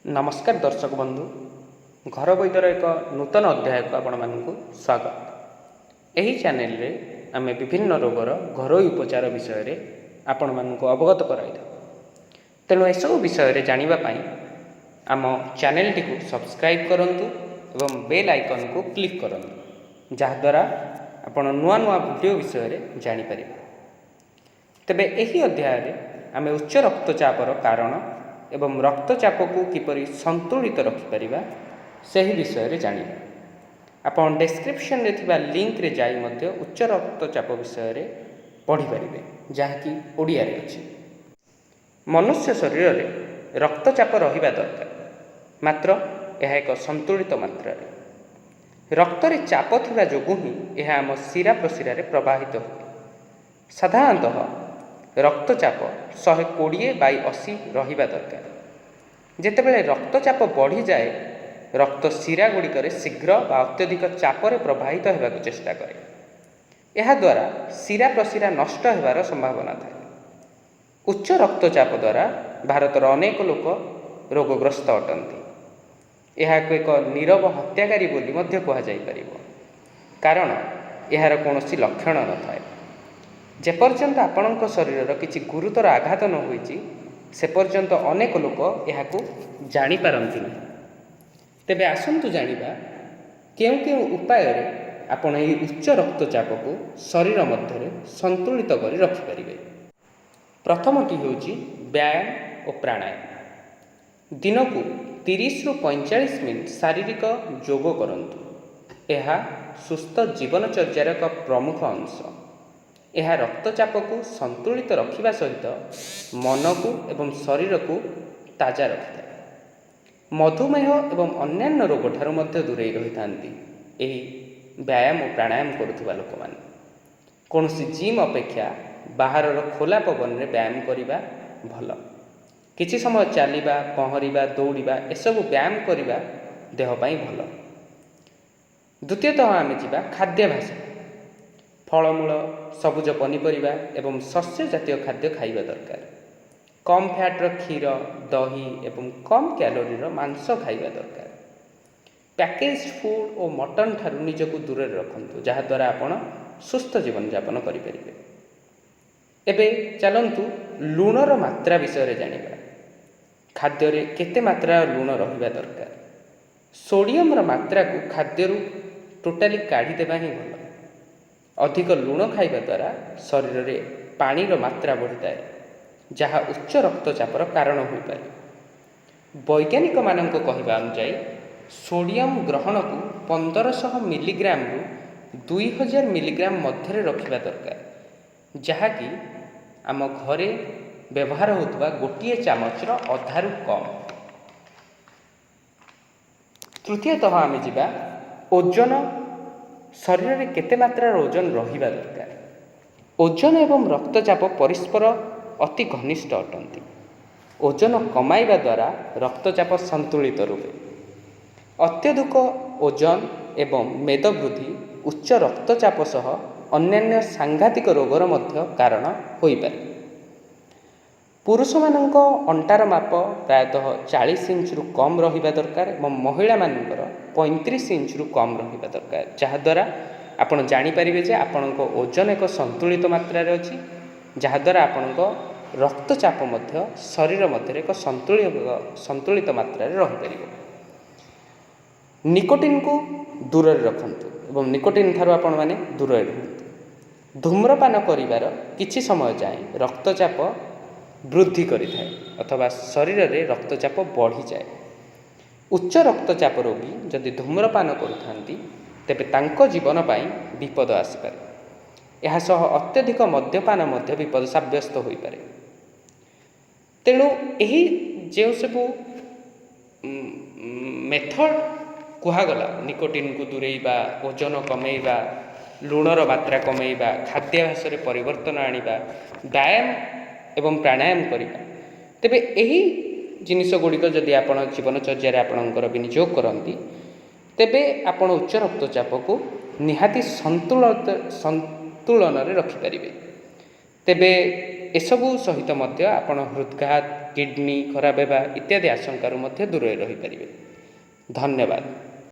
ନମସ୍କାର ଦର୍ଶକ ବନ୍ଧୁ, ଘର ବୈଦର ଏକ ନୂତନ ଅଧ୍ୟାୟକୁ ଆପଣମାନଙ୍କୁ ସ୍ୱାଗତ। ଏହି ଚ୍ୟାନେଲରେ ଆମେ ବିଭିନ୍ନ ରୋଗର ଘରୋଇ ଉପଚାର ବିଷୟରେ ଆପଣମାନଙ୍କୁ ଅବଗତ କରାଇଥାଉ। ତେଣୁ ଏସବୁ ବିଷୟରେ ଜାଣିବା ପାଇଁ ଆମ ଚ୍ୟାନେଲଟିକୁ ସବସ୍କ୍ରାଇବ୍ କରନ୍ତୁ ଏବଂ ବେଲ୍ ଆଇକନ୍କୁ କ୍ଲିକ୍ କରନ୍ତୁ, ଯାହାଦ୍ୱାରା ଆପଣ ନୂଆ ନୂଆ ଭିଡ଼ିଓ ବିଷୟରେ ଜାଣିପାରିବେ। ତେବେ ଏହି ଅଧ୍ୟାୟରେ ଆମେ ଉଚ୍ଚ ରକ୍ତଚାପର କାରଣ ଏବଂ ରକ୍ତଚାପକୁ କିପରି ସନ୍ତୁଳିତ ରଖିପାରିବା, ସେହି ବିଷୟରେ ଜାଣିବା। ଆପଣ ଡେସ୍କ୍ରିପସନରେ ଥିବା ଲିଙ୍କରେ ଯାଇ ମଧ୍ୟ ଉଚ୍ଚ ରକ୍ତଚାପ ବିଷୟରେ ପଢ଼ିପାରିବେ, ଯାହାକି ଓଡ଼ିଆରେ ଅଛି। ମନୁଷ୍ୟ ଶରୀରରେ ରକ୍ତଚାପ ରହିବା ଦରକାର, ମାତ୍ର ଏହା ଏକ ସନ୍ତୁଳିତ ମାତ୍ରାରେ। ରକ୍ତରେ ଚାପ ଥିବା ଯୋଗୁଁ ହିଁ ଏହା ଆମ ଶିରା ପ୍ରଶିରାରେ ପ୍ରବାହିତ ହୁଏ। ସାଧାରଣତଃ ରକ୍ତଚାପ 120/80 ରହିବା ଦରକାର। ଯେତେବେଳେ ରକ୍ତଚାପ ବଢ଼ିଯାଏ, ରକ୍ତ ଶିରା ଗୁଡ଼ିକରେ ଶୀଘ୍ର ବା ଅତ୍ୟଧିକ ଚାପରେ ପ୍ରବାହିତ ହେବାକୁ ଚେଷ୍ଟା କରେ। ଏହାଦ୍ୱାରା ଶିରା ପ୍ରଶିରା ନଷ୍ଟ ହେବାର ସମ୍ଭାବନା ଥାଏ। ଉଚ୍ଚ ରକ୍ତଚାପ ଦ୍ୱାରା ଭାରତର ଅନେକ ଲୋକ ରୋଗଗ୍ରସ୍ତ ଅଟନ୍ତି। ଏହାକୁ ଏକ ନୀରବ ହତ୍ୟାକାରୀ ବୋଲି ମଧ୍ୟ କୁହାଯାଇପାରିବ, କାରଣ ଏହାର କୌଣସି ଲକ୍ଷଣ ନଥାଏ। ଯେପର୍ଯ୍ୟନ୍ତ ଆପଣଙ୍କ ଶରୀରର କିଛି ଗୁରୁତର ଆଘାତ ନ ହୋଇଛି, ସେ ପର୍ଯ୍ୟନ୍ତ ଅନେକ ଲୋକ ଏହାକୁ ଜାଣିପାରନ୍ତି ନାହିଁ। ତେବେ ଆସନ୍ତୁ ଜାଣିବା, କେଉଁ କେଉଁ ଉପାୟରେ ଆପଣ ଏହି ଉଚ୍ଚ ରକ୍ତଚାପକୁ ଶରୀର ମଧ୍ୟରେ ସନ୍ତୁଳିତ କରି ରଖିପାରିବେ। ପ୍ରଥମଟି ହେଉଛି ବ୍ୟାୟାମ ଓ ପ୍ରାଣାୟାମ। ଦିନକୁ 30ରୁ 45 ମିନିଟ୍ ଶାରୀରିକ ଯୋଗ କରନ୍ତୁ। ଏହା ସୁସ୍ଥ ଜୀବନଚର୍ଯ୍ୟାର ଏକ ପ୍ରମୁଖ ଅଂଶ। ଏହା ରକ୍ତଚାପକୁ ସନ୍ତୁଳିତ ରଖିବା ସହିତ ମନକୁ ଏବଂ ଶରୀରକୁ ତାଜା ରଖିଥାଏ। ମଧୁମେହ ଏବଂ ଅନ୍ୟାନ୍ୟ ରୋଗଠାରୁ ମଧ୍ୟ ଦୂରେଇ ରହିଥାନ୍ତି ଏହି ବ୍ୟାୟାମ ଓ ପ୍ରାଣାୟାମ କରୁଥିବା ଲୋକମାନେ। କୌଣସି ଜିମ୍ ଅପେକ୍ଷା ବାହାରର ଖୋଲା ପବନରେ ବ୍ୟାୟାମ କରିବା ଭଲ। କିଛି ସମୟ ଚାଲିବା, ପହଁରିବା, ଦୌଡ଼ିବା, ଏସବୁ ବ୍ୟାୟାମ କରିବା ଦେହ ପାଇଁ ଭଲ। ଦ୍ୱିତୀୟତଃ ଆମେ ଯିବା ଖାଦ୍ୟାଭ୍ୟାସ। ଫଳମୂଳ, ସବୁଜ ପନିପରିବା ଏବଂ ଶସ୍ୟ ଜାତୀୟ ଖାଦ୍ୟ ଖାଇବା ଦରକାର। କମ୍ ଫ୍ୟାଟ୍ର କ୍ଷୀର, ଦହି ଏବଂ କମ୍ କ୍ୟାଲୋରିର ମାଂସ ଖାଇବା ଦରକାର। ପ୍ୟାକେଜ୍ ଫୁଡ଼୍ ଓ ମଟନ୍ ଠାରୁ ନିଜକୁ ଦୂରରେ ରଖନ୍ତୁ, ଯାହାଦ୍ୱାରା ଆପଣ ସୁସ୍ଥ ଜୀବନଯାପନ କରିପାରିବେ। ଏବେ ଚାଲନ୍ତୁ ଲୁଣର ମାତ୍ରା ବିଷୟରେ ଜାଣିବା। ଖାଦ୍ୟରେ କେତେ ମାତ୍ରାର ଲୁଣ ରହିବା ଦରକାର? ସୋଡ଼ିୟମର ମାତ୍ରାକୁ ଖାଦ୍ୟରୁ ଟୋଟାଲି କାଢ଼ିଦେବା ହିଁ ଭଲ। ଅଧିକ ଲୁଣ ଖାଇବା ଦ୍ୱାରା ଶରୀରରେ ପାଣିର ମାତ୍ରା ବଢ଼ିଥାଏ, ଯାହା ଉଚ୍ଚ ରକ୍ତଚାପର କାରଣ ହୋଇପାରେ। ବୈଜ୍ଞାନିକମାନଙ୍କ କହିବା ଅନୁଯାୟୀ ସୋଡ଼ିୟମ ଗ୍ରହଣକୁ 1500 ମିଲିଗ୍ରାମରୁ 2000 ମିଲିଗ୍ରାମ ମଧ୍ୟରେ ରଖିବା ଦରକାର, ଯାହାକି ଆମ ଘରେ ବ୍ୟବହାର ହେଉଥିବା ଗୋଟିଏ ଚାମଚର ଅଧାରୁ କମ୍। ତୃତୀୟତଃ ଆମେ ଯିବା ଓଜନ। ଶରୀରରେ କେତେ ମାତ୍ରାର ଓଜନ ରହିବା ଦରକାର? ଓଜନ ଏବଂ ରକ୍ତଚାପ ପରସ୍ପର ଅତି ଘନିଷ୍ଠ ଅଟନ୍ତି। ଓଜନ କମାଇବା ଦ୍ୱାରା ରକ୍ତଚାପ ସନ୍ତୁଳିତ ରୁହେ। ଅତ୍ୟଧିକ ଓଜନ ଏବଂ ମେଦବୃଦ୍ଧି ଉଚ୍ଚ ରକ୍ତଚାପ ସହ ଅନ୍ୟାନ୍ୟ ସାଂଘାତିକ ରୋଗର ମଧ୍ୟ କାରଣ ହୋଇପାରେ। ପୁରୁଷମାନଙ୍କ ଅଣ୍ଟାର ମାପ ପ୍ରାୟତଃ 40 ଇଞ୍ଚରୁ କମ୍ ରହିବା ଦରକାର ଏବଂ ମହିଳାମାନଙ୍କର 35 ଇଞ୍ଚରୁ କମ୍ ରହିବା ଦରକାର, ଯାହାଦ୍ୱାରା ଆପଣ ଜାଣିପାରିବେ ଯେ ଆପଣଙ୍କ ଓଜନ ଏକ ସନ୍ତୁଳିତ ମାତ୍ରାରେ ଅଛି, ଯାହାଦ୍ୱାରା ଆପଣଙ୍କ ରକ୍ତଚାପ ମଧ୍ୟ ଶରୀର ମଧ୍ୟରେ ଏକ ସନ୍ତୁଳିତ ମାତ୍ରାରେ ରହିପାରିବ। ନିକୋଟିନ୍କୁ ଦୂରରେ ରଖନ୍ତୁ ଏବଂ ନିକୋଟିନ୍ ଠାରୁ ଆପଣମାନେ ଦୂରରେ ରୁହନ୍ତୁ। ଧୂମ୍ରପାନ କରିବାର କିଛି ସମୟ ଯାଏଁ ରକ୍ତଚାପ ବୃଦ୍ଧି କରିଥାଏ ଅଥବା ଶରୀରରେ ରକ୍ତଚାପ ବଢ଼ିଯାଏ। ଉଚ୍ଚ ରକ୍ତଚାପ ରୋଗୀ ଯଦି ଧୂମ୍ରପାନ କରୁଥାନ୍ତି, ତେବେ ତାଙ୍କ ଜୀବନ ପାଇଁ ବିପଦ ଆସିପାରେ। ଏହା ସହ ଅତ୍ୟଧିକ ମଦ୍ୟପାନ ମଧ୍ୟ ବିପଦ ସାବ୍ୟସ୍ତ ହୋଇପାରେ। ତେଣୁ ଏହି ଯେଉଁ ସବୁ ମେଥଡ଼ କୁହାଗଲା, ନିକୋଟିନ୍କୁ ଦୂରେଇବା, ଓଜନ କମେଇବା, ଲୁଣର ମାତ୍ରା କମେଇବା, ଖାଦ୍ୟାଭ୍ୟାସରେ ପରିବର୍ତ୍ତନ ଆଣିବା, ବ୍ୟାୟାମ ଏବଂ ପ୍ରାଣାୟାମ କରିବା, ତେବେ ଏହି ଜିନିଷ ଗୁଡ଼ିକ ଯଦି ଆପଣ ଜୀବନଚର୍ଯ୍ୟାରେ ଆପଣଙ୍କର ବିନିଯୋଗ କରନ୍ତି, ତେବେ ଆପଣ ଉଚ୍ଚ ରକ୍ତଚାପକୁ ନିହାତି ସନ୍ତୁଳନରେ ରଖିପାରିବେ। ତେବେ ଏସବୁ ସହିତ ମଧ୍ୟ ଆପଣ ହୃଦଘାତ, କିଡ଼ନୀ ଖରାପ ହେବା ଇତ୍ୟାଦି ଆଶଙ୍କାରୁ ମଧ୍ୟ ଦୂରରେ ରହିପାରିବେ। ଧନ୍ୟବାଦ।